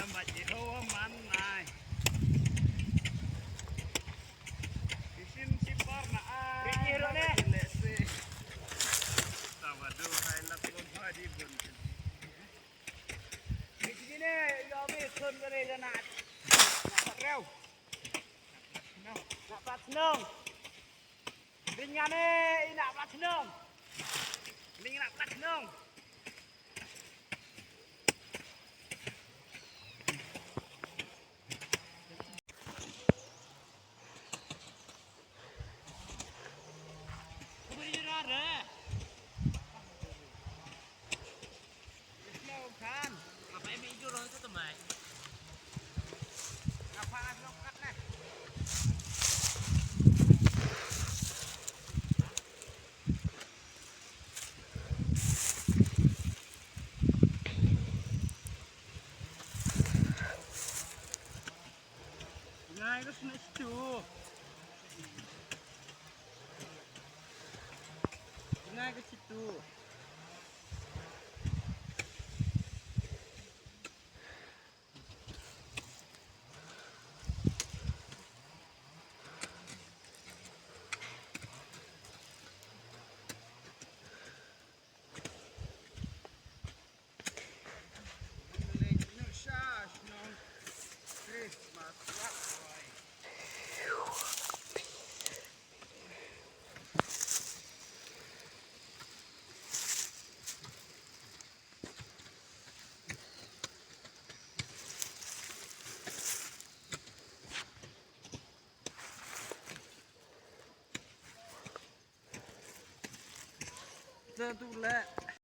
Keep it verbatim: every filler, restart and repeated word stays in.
Ba ki ho man nai. Isin si par na ai. Ri ki ro ne. Lese. Tabadu hai lak lom hai di bun. Ri ki ne yo mi sun kare jana. Rew. Nak pat senong. Ring ane ina pat senong. Ring ina pat senong. Ngai ka sini situ. Ngai ka situ. Te tu le.